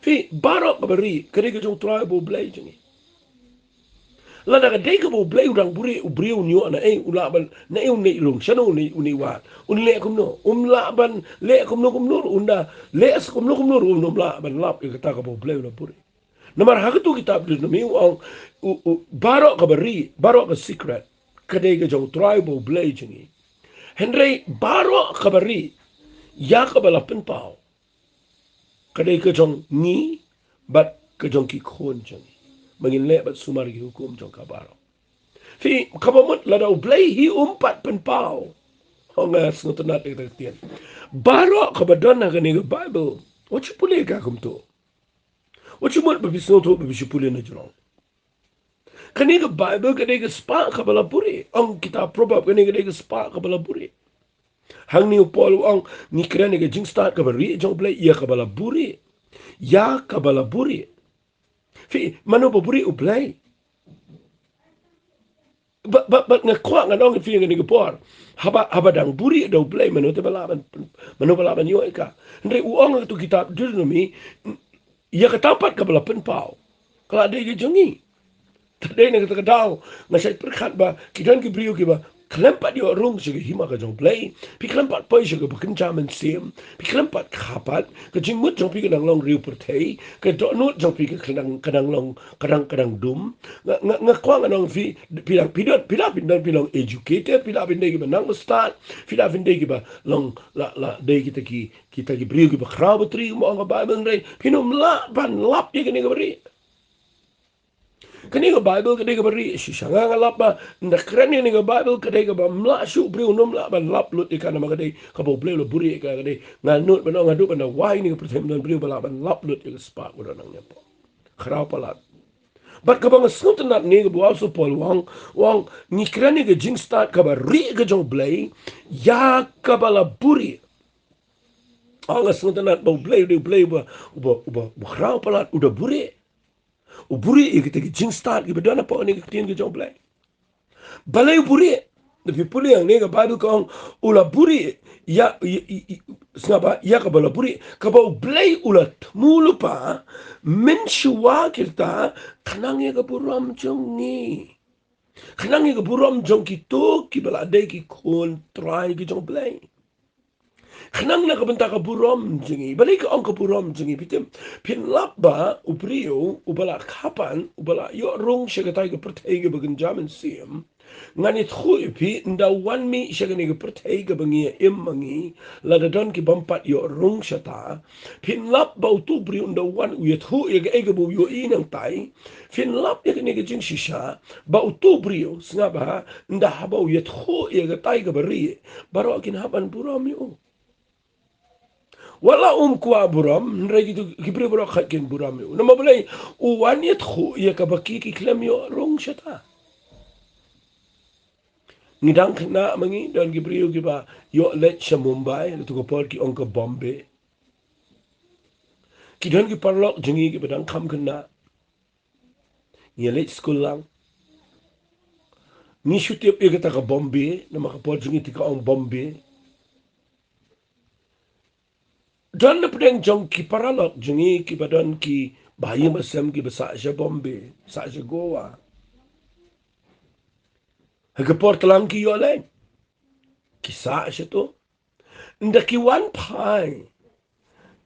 Phi, baroh kaba rieh ka dei ka jong U Trai uba U Blei jong ngi. Lada ka dei kaba U Blei u dang buhrieh, u briew un ïoh naei, u lah ban, naei un leit rung, shano un leit, un leit wad, un leh kumno? Um lah ban leh kumno kumno ruh, un da leh sa kumno kumno ruh, un ym lah ban lap ïa kata kaba U Blei u la buhrieh. Namar ha kato ka kitab Deuteronomi u ong, u, u, baroh kaba rieh, baroh ka secret ka dei ka jong U Trai uba U Blei jong ngi. Hynrei baroh kaba rieh ïa kaba la pynpaw ka dei ka jong ngi bad ka jong ki khun jong ngi, ba ngin leh bad sumar ïa ki hukum jong ka baroh. Phi, kaba mut lada U Blei hi um pat pynpaw, ho, nga sngewtynnat ïa kata ka ktien. Baroh kaba don ha kane ka Baibl, wat shu pule ïa ka kumto. Wat shu mut ba phi sngewthuh ba phi shu pule na jrong. Kane ka Baibl ka dei ka spah kaba la buhrieh. Ong kitab Proverb, kane ka dei ka spah kaba la buhrieh. Hangne u Paul u ong ngi kren ïa ka jingstad kaba rieh jong U Blei, ïa kaba la buhrieh. Ïa kaba la buhrieh. Phi, mano ba buhrieh? U Blei. Ba, ba, ba nga kwah ngan ong ïa phi ha kane ka por, haba, haba dang buhrieh da U Blei, mano te ba lah ban, mano ba lah ban ïoh ïa ka? Hynrei u ong ha kato ka kitab Deuteronomi, ïa kata pat kaba la pynpaw ka la dei ka jong ngi. Te dei na kata ka daw nga shait pyrkhat ba ki don ki briew kiba khlem pat ïoh rung sha ka hima ka jong U Blei. Phi khlem pat poi sha kaba kynja mynsiem. Phi khlem pat kha pat. Ka jingmut jong phi ka dang long riewpyrthei. Ka dohnud jong phi ka dang, ka dang long, ka dang, ka dang dum. Nga, nga, nga kwah ngan ong ïa phi, phi dang, phi don, phi lah phin don, phi long educated, phi lah phin dei kiba nang bastad, phi lah phin dei kiba long, la, la dei kita ki, kita ki briew kiba khraw batri kumba ong ka Baibl, hynrei phin ym lah ban lap ïa kane kaba rieh. Kane ka Baibl ka dei kaba rieh shisha. Nga, nga lap ba ynda kren ïa kane ka Baibl ka dei kaba ym lah shuh, briew un ym lah ban lap lut ïa ka namar ka dei kaba U Blei u la buhrieh ïa ka. Ka dei, nga nud ban ong haduh ban da wai ïa kane ka pyrthei ym don briew ba lah ban lap lut ïa ka spah kaba don hangne hapoh. Khraw palat. Bad kaba nga sngewtynnad ne kaba u Apostol Paul u ong, u ong ngi kren ïa ka jingstad kaba rieh ka jong U Blei ïa kaba la buhrieh. Ong nga sngewtynnad ba U Blei, U Blei uba, uba, uba, uba khraw palat u da buhrieh. U buhrieh ïa kita ki jingstad kiba don hapoh kane ka ktien ka jong U Blei. Balei u buhrieh? Lada phi pule hangne ka Baibl ka ong u la buhrieh ïa, ïa, ïa, ïa, sngap ba, ïa kaba la buhrieh, kaba U Blei u la thmu lypa mynshuwa ki rta, khnang ïa ka burom jong ngi. Khnang ïa ka burom jong kito kiba la dei ki khun trai ki jong U Blei. Khnang na ka bynta ka burom jong ngi. Balei ka ong ka burom jong ngi, phi tip? Phin lap ba u briew uba la kha pan, uba la ïoh rung sha katai ka pyrthei kaba kynja mynsiem, ngan ïathuh ïa phi, ynda u wan mih sha kane ka pyrthei kaba ngi ïa im ma ngi, lada don ki bym pat ïoh rung shata, phin lap ba utu u briew ynda u wan u ïathuh ïa kaei kaba u ïohi nangtai. Phin lap ïa kane ka jingshisha ba utu u briew, sngap ba, ynda haba u ïathuh ïa katai kaba rieh, baroh kin hap ban burom ïa u. Wat la um kwah burom, hynrei kitu ki briew baroh khat kin burom ïa u. Namar balei? U wan ïathuh ïa kaba ki, ki khlem ïoh rung shata. Ngi dang khynnah ma ngi, don ki briew kiba ïoh leit sha Mumbai, lada tu ka por ki ong ka Bombay. Ki don ki paralok jong ngi kiba dang kham khynnah. Ngi leit skul lang. Ngi shu tip ïa kata ka Bombay, namar ka por jong ngi te ka ong Bombay. Don na pdeng jong ki paralok jong ngi kiba don ki bahaïing bahasem kiba sah sha Bombay, sah sha Goa. Ha ka por tlang ki ïoh leit. Ki sah shato. Ynda ki wan phai,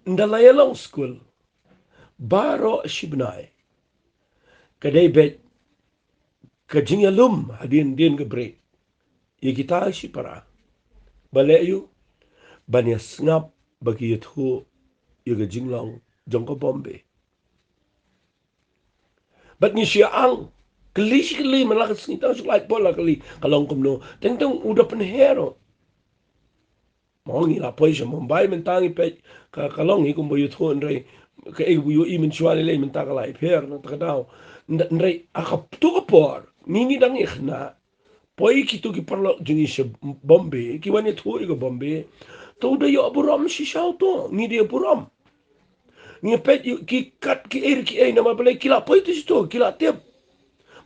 ynda la ïalong skul, baroh shi bnai, ka dei beit ka jingïalum hadien dien ka break ïa kita shipara. Balei? Ban ïasngap ba ki ïathuh ïa ka jinglong jong ka Bombay. Bad ngi shu ïa ang, kylli shi kylli man la ka sngi, tang shu lait por la kylli, ka long kumno? Teng teng u da pynher. Mo, ngi la poi sha Mumbai mynta ngi peit ka, ka long hi kumba ïathuh, hynrei kaei ba u ïohi mynshuwa lei lei mynta ka la ïapher na kata ka daw. Hynrei ha katu ka por ngi, ngi dang ïa khynnah. Poi kitu ki paralok jong ngi sha Bombay, ki wan ïathuh ïa ka Bombay. To u da ïoh burom shisha uto, ngi da ïoh burom. Ngi peit ïa ki kat kiei kiei, namar balei? Ki la poi tu sha to, ki la tip.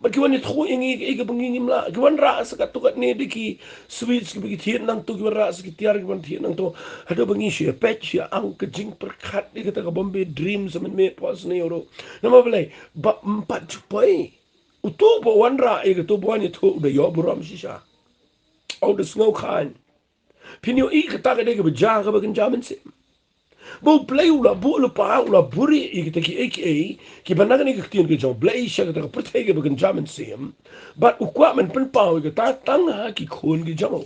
Bad ki wan ïathuh ïa ngi kaei kaba ngi ngim lah. Ki wanrah sa katto katne da ki sweets kiba ki thied nangto, ki wanrah sa ki tiar kiba ki thied nangto. Haduh ba ngi shu ïa peit, shu ïa ang, ka jingpyrkhat ïa kata ka Bombay Dreams mynmiet pat sngewthuh. Namar balei? Ba ym pat ju poi. Uto uba wanrah ïa kato, uba wan ïathuh, u da ïoh burom shisha. U da sngew khlaiñ. Phin ïohi kata ka dei kaba jia, kaba kynja mynsiem. Ba U Blei u la buh lypa, u la buhrieh ïa kita kiei kiei kiba na kane ka ktien ka jong U Blei sha kata ka pyrthei kaba kynja mynsiem. Bad u kwah ban pynpaw ïa kata tang ha ki khun ki jong u.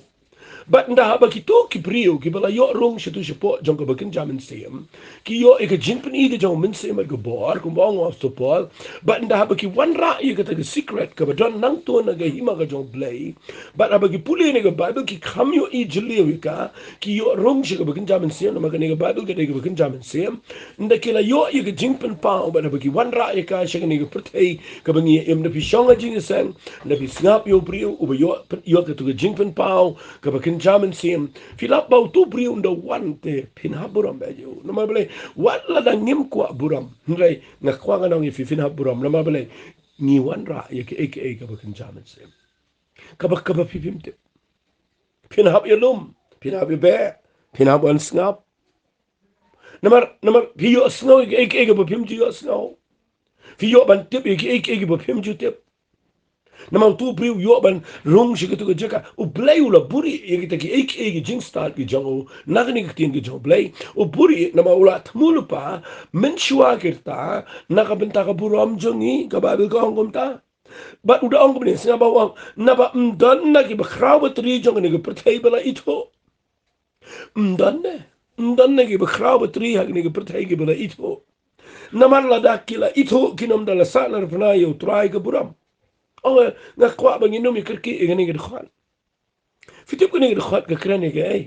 Bad ynda haba kito ki briew kiba la ïoh rung shato shapoh jong kaba kynja mynsiem, ki ïoh ïa ka jingpyni ka jong u Mynsiem bad ka bor, kumba ong u Apostol Paul. Bad ynda haba ki wanrah ïa kata ka secret kaba don nangto na ka hima ka jong U Blei, bad haba ki pule na ka Baibl, ki kham ïohi jylliew ïa ka, ki ïoh rung sha kaba kynja mynsiem, namar kane ka Baibl ka dei kaba kynja mynsiem. Ynda ki la ïoh ïa ka jingpynpaw, bad haba ki wanrah ïa ka sha kane ka pyrthei kaba ngi ïa im, da phi shong ha jingïaseng, da phi sngap ïa u briew uba ïoh, ïoh kato ka jingpynpaw kaba kynja mynsiem, phi lap ba uto u briew ynda u wan te phin hap burom bha ïa u. Namar balei? Wat lada ngim kwah burom, hynrei nga kwah ngan ong ïa phi, phin hap burom. Namar balei? Ngi wanrah ïa kiei kiei kaba kynja mynsiem, kaba, kaba phi phim tip. Phin hap ïalum, phin hap ïabeh, phin hap wan sngap. Namar, namar phi ïohsngew ïa kiei kiei kiba phim ju ïohsngew. Phi ïoh ban tip ïa kiei kiei kiba phim ju tip. Namar uto u briew u ïoh ban rung sha kato ka jaka. U Blei u la buhrieh ïa kita kiei kiei ki jingstad ki jong u na kane ka ktien ka jong U Blei. U buhrieh namar u la thmu lypa mynshuwa ki rta na ka bynta ka burom jong ngi, ka Baibl ka ong kumta. Bad u da ong kumne, sngap ba u ong, naba ym don na ki bakhraw batri jong kane ka pyrthei ba la ithuh. Ym don ne, ym don na ki bakhraw batri ha kane ka pyrthei kiba la ithuh. Namar lada ki la ithuh, kin ym da la sahnarphna ïa U Trai ka burom. Ong, nga kwah ba ngin ym ïa kyrkieh ïa kane ka dkhot. Phi tip kane ka dkhot ka kren ïa kaei?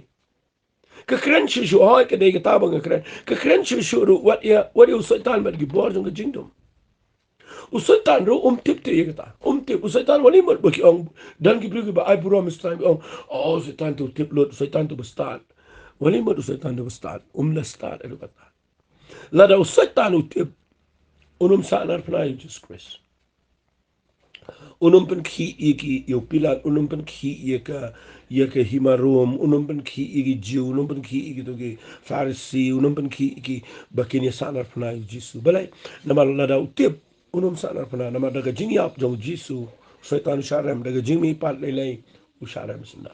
Ka kren shuh shuh, hooid, ka dei kata ba nga kren. Ka kren shuh shuh ruh wat ïa, wat ïa u Soitan bad ki bor jong ka jingdum. U Soitan ruh um tip te ïa kata. Um tip, u Soitan wat ïa mut ba ki ong, don ki briew kiba ai burom, u Soitan ong, oh, u Soitan te u tip lut, u Soitan te u bastad. Wat ïa mut u Soitan te u bastad, um la stad ïa kata. Lada u Soitan u tip, un ym sahnarphna ïa u Jisu Khrist. Un ym pynkhih ïa ki, ïa u Pilat, un ym pynkhih ïa ka, ïa ka hima Rom, un ym pynkhih ïa ki Jiw, un ym pynkhih ïa kito ki Pharisi, un ym pynkhih ïa ki ba kin ïa sahnarphna ïa u Jisu. Balei? Namar lada u tip, un ym sahnarphna, namar da ka jingïap jong u Jisu, u Soitan u shah rem, da ka jingmihpat lei lei, u shah rem shynna.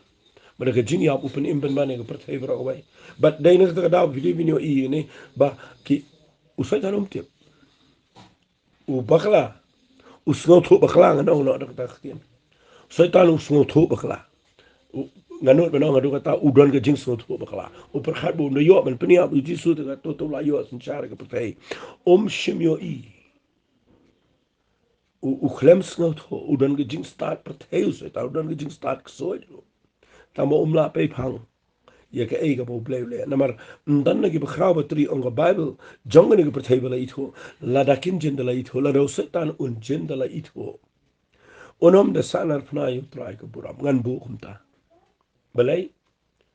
Bad da ka jingïap u pynim pynban ïa ka pyrthei baroh kawei. Bad dei na kata ka daw phi dei phin ïohi ne ba ki, u Soitan um tip. U bakla. U sngewthuh bakla, ngan ong noh da kata ka ktien. U Soitan u sngewthuh bakla. U, ngan nud ban ong haduh katta, u don ka jingsngewthuh bakla. U pyrkhat ba un da ïoh ban pynïap ïa u Jisu te kato to la ïoh synshar ka pyrthei. Um shym ïohi. U, u khlem sngewthuh, u don ka jingstad pyrthei u Soitan, u don ka jingstad ksuid ruh. Tangba um lah peiphang ïa kaei kaba U Blei u leh. Namar ym don na kiba khraw ba tri, ong ka Baibl, jong kane ka pyrthei ba la ithuh, lada kin jin da la ithuh, lada u Soitan un jin da la ithuh, un ym da sahnarphna ïa U Trai ka burom, ngan buh kumta. Balei?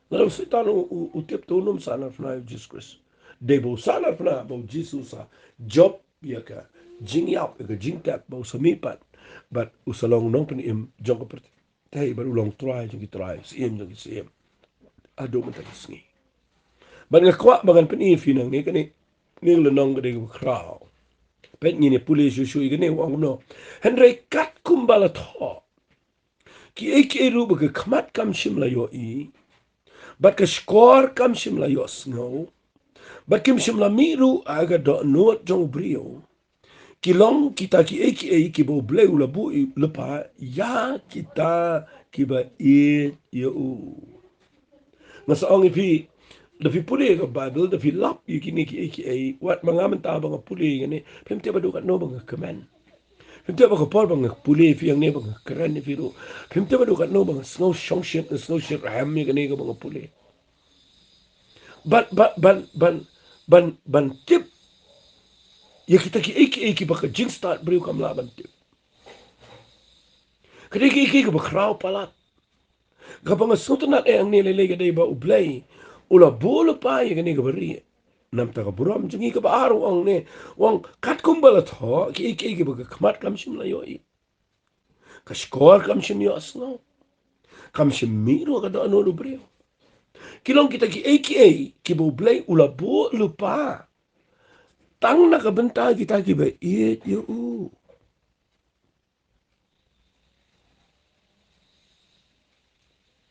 Lada u Soitan u, u, u tip te un ym sahnarphna ïa u Jisu Khrist. Dei ba u sahnarphna ba u Jisu u sa jop ïa ka jingïap, ïa ka jingtep, ba u sa mihpat bad u sa long nongpynim jong ka pyrthei, bad u long Trai jong ki trai, Syiem jong ki syiem. Haduh mynta ka sngi. Bad nga kwah ba ngan pyni ïa phi nangne kane, kane ka lynnong ka dei kaba khraw. Peit, ngin ïa pule shuh shuh ïa kane, u ong kumno. Hynrei katkum ba la thoh, kiei kiei ruh ba ka khmat kam shym la ïohi, bad ka shkor kam shym la ïohsngew, bad kim shym la mih ruh ha ka dohnud jong u briew, ki long kita kiei kiei kiba U Blei u la buh lypa ïa kita kiba ïeit ïa u. Nga sa ong ïa phi, da phi pule ka Baibl, da phi lap ïa kine kiei kiei, wat ma nga mynta ba nga pule ïa kane, phim tip haduh katno ba nga kmen. Phim tip ba ka por ba nga pule ïa phi hangne ba nga kren ïa phi ruh, phim tip haduh katno ba nga sngew shongshit, nga sngew shitrhem ïa kane kaba nga pule. Ban, ban, ban, ban, ban, ban tip ïa kita kiei kiei kiba ka jingstad briew kam lah ban tip. Ka dei kiei kiei kaba khraw palat. Kaba nga sngewtynnat eh hangne lei lei ka dei ba U Blei u la buh lypa ïa kane kaba rieh. Namar kata ka burom jong ngi, kaba ar u ong ne, u ong katkum ba la thoh, kiei kiei kiba ka khmat kam shym la ïohi, ka shkor kam shym ïohsngew, kam shym mih ruh ha ka dohnud u briew, ki long kita kiei kiei kiba U Blei u la buh lypa tang na ka bynta kita kiba ïeit ïa u.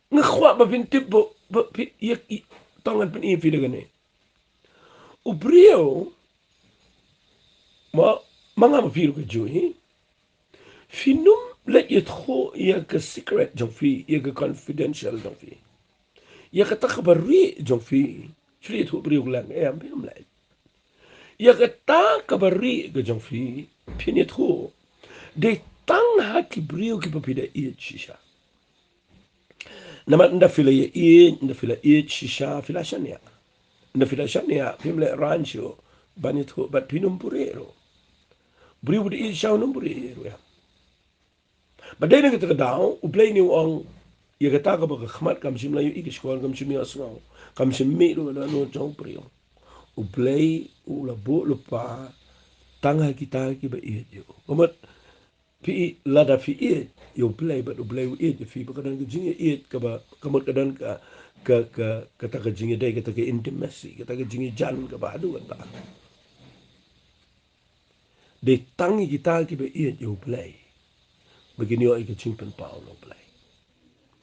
Nga kwah ba phin tip ba, ba phi, ïa, i, tang ngan pyni ïa phi da kane. U briew, ma, ma nga ma phi ruh ka juh hi. Phin ym leit ïathuh ïa ka secret jong phi, ïa ka confidential jong phi, ïa kata kaba rieh jong phi. Phin ïathuh briew kylliang, em, phin ym leit. Ïa kata kaba rieh ka jong phi, phin ïathuh dei tang ha ki briew kiba phi da ïeit shisha. Namar ynda phi la ïeit, ynda phi la ïeit shisha, phi la shaniah. Ynda phi la shaniah, phim lehrain shuh ban ïathuh, bad phin ym buhrieh ruh. Briew ba da ïeit shisha un ym buhrieh ruh ïa. Bad dei na kata ka daw, U Blei ne u ong, ïa kata kaba ka khmat kam shym la ïohi, ka shkor kam shym ïohsngew, kam shym mih ruh ha ka dohnud jong u briew, U Blei u la buh lypa tang ha kita kiba ïeit ïa u. Ka mut, phi, lada phi ïeit ïa U Blei bad U Blei u ïeit ïa phi, ba ka don ka jingïeit kaba, ka mut ka don ka, ka, ka, kata ka jingïadei, kata ka intimacy, kata ka jingïajan kaba haduh katta. Dei tang ïa kita kiba ïeit ïa U Blei ba kin ïoh ïa ka jingpynpaw na U Blei.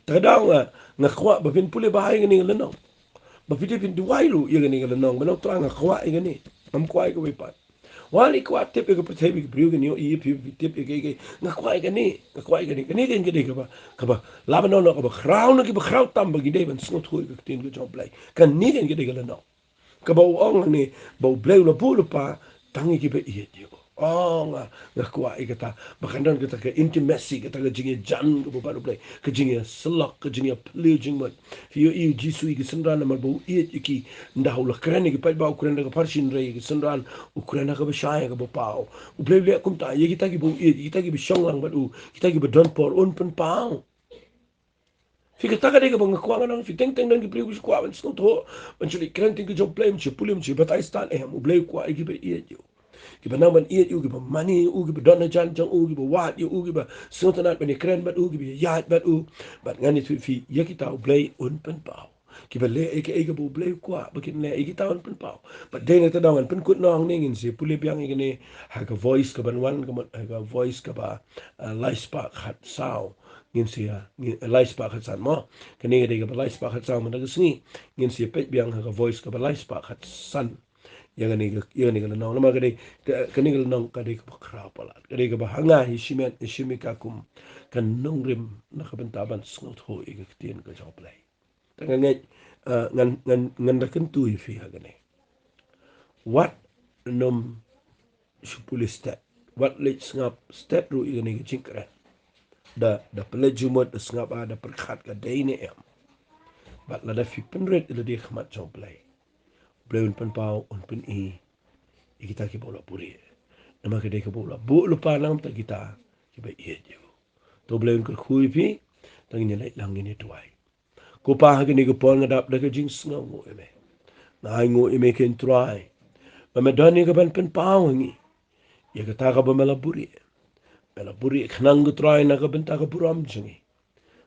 Te ka daw nga, nga kwah ba phin pule bha ïa kane ka lynnong, ba phi dei phin duwai ruh ïa kane ka lynnong, ba na u Trai nga kwah ïa kane, ngam kwah ïa kawei pat. Wat leit kwah tip ïa ka pyrthei ba ki briew kin ïohi ïa phi, phi tip ïa kiei kiei. Nga kwah ïa kane, nga kwah ïa kane. Kane keiñ ka dei kaba, kaba, lah ban ong noh, kaba khraw na kiba khraw tam ba ki dei ban sngewthuh ïa ka ktien ka jong U Blei. Kane keiñ ka dei ka lynnong kaba u ong hangne ba U Blei u la buh lypa tang ïa kiba ïeit ïa u. Oh, nga, nga kwah ïa kata. Ba kan don kata ka intimacy, kata ka jingïajan kaba bad U Blei. Ka jingïasyllok, ka jingïaphylliew jingmut. Phi ïohi ïa u Jisu ïa ki synran namar ba u ïeit ïa ki. Ynda u la kren ïa ki paidbah, u kren da ka pharshah ïa ki synran, u kren ha kaba shai, ha kaba paw. U Blei u leh kumta ïa kita kiba u ïeit, kita kiba shong lang bad u, kita kiba don por, un pynpaw. Phi, kata ka dei kaba nga kwah ngan ong, phi, teng teng don ki briew ki kwah ban sngewthuh, ban shu leit kren ïa ka jong U Blei, ban shu pule, ban shu batai Satan, em, U Blei u kwah ïa kiba ïeit ïa u. Kiba nang ban ïeit ïa u, kiba mane ïa u, kiba don hajan jong u, kiba wad ïa u, kiba sngewtynnat ban ïakren bad u, kiba ïaid bad u. Bad ngan ïathuh ïa phi, ïa kita U Blei un pynpaw. Kiba leh ïa kaei kaba U Blei u kwah ba kin leh, ïa kita un pynpaw. Bad dei na kata daw ngan pynkut noh hangne, ngin sa pule biang ïa kane ha ka Voice kaban wan, ka mut ha ka Voice kaba, ah, lai spah khatsaw. Ngin sa, ngin, lai spah khatsan mo. Kane ka dei kaba lai spah khatsaw mynta ka sngi. Ngin sa peit biang ha ka Voice kaba lai spah khatsan. Ïa kane ka, ïa kane ka lynnong, namar ka dei, ka, kane ka lynnong ka dei kaba khraw palat. Ka dei kaba ha nga hi shimet, hi shim ïa ka kum ka nongrim na ka bynta ban sngewthuh ïa ka ktien ka jong U Blei. Te nga ngeit, eh, ngan, ngan, ngan da kyntu ïa phi ha kane. Wat nym shu pule stet. Wat leit sngap stet ruh ïa kane ka jingkren. Da, da pynleit jingmut, da sngap, ah, da pyrkhat ka dei ne em. Bad lada phi pynrit ïa lade ha khmat jong U Blei, U Blei un pynpaw, un pyni ïa kita kiba u la buhrieh. Namar ka dei kaba u la buh lypa na ka bynta kita kiba ïeit ïa u. To U Blei un kyrkhu ïa phi, tang ngin ïa leit lang, ngin ïa duwai. Ko Pa, ha kane ka por nga dap da ka jingsngewnguh ïa me. Nga ainguh ïa me, ko Trai, ba me don ïa kaban pynpaw ha ngi ïa kata kaba me la buhrieh. Me la buhrieh khnang, ko Trai, na ka bynta ka burom jong ngi.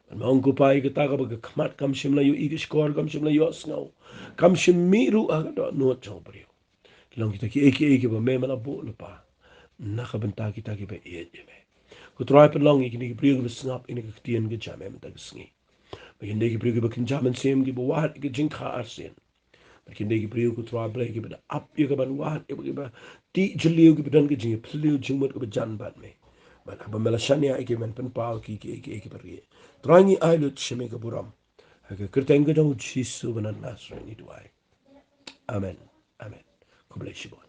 Bad me ong, ko Pa, ïa kata kaba ka khmat kam shym la ïohi, ka shkor kam shym la ïohsngew, kam shym mih ruh ha ka dohnud jong u briew, ki long kita kiei kiei kiba me, me la buh lypa na ka bynta kita kiba ïeit ïa me. Ko Trai, pynlong ïa kine ki briew kiba sngap ïa kane ka ktien ka jong me mynta ka sngi, ba kin dei ki briew kiba kynja mynsiem, kiba wad ïa ka jingkha arsien. Ba kin dei ki briew, ko Trai Blei, kiba da ap ïa kaban wad, kiba, kiba tih jylliew, kiba don ka jingïaphylliew jingmut kaba jan bad me. Bad haba me la shaniah ïa ki, men pynpaw ïa ki, ki, ki, kiba rieh. Trai, ngi ai lut sha me ka burom. Ha ka kyrteng ka jong u Jisu ba na Nasareth ngi duwai. Amen. Amen. Khublei shibun.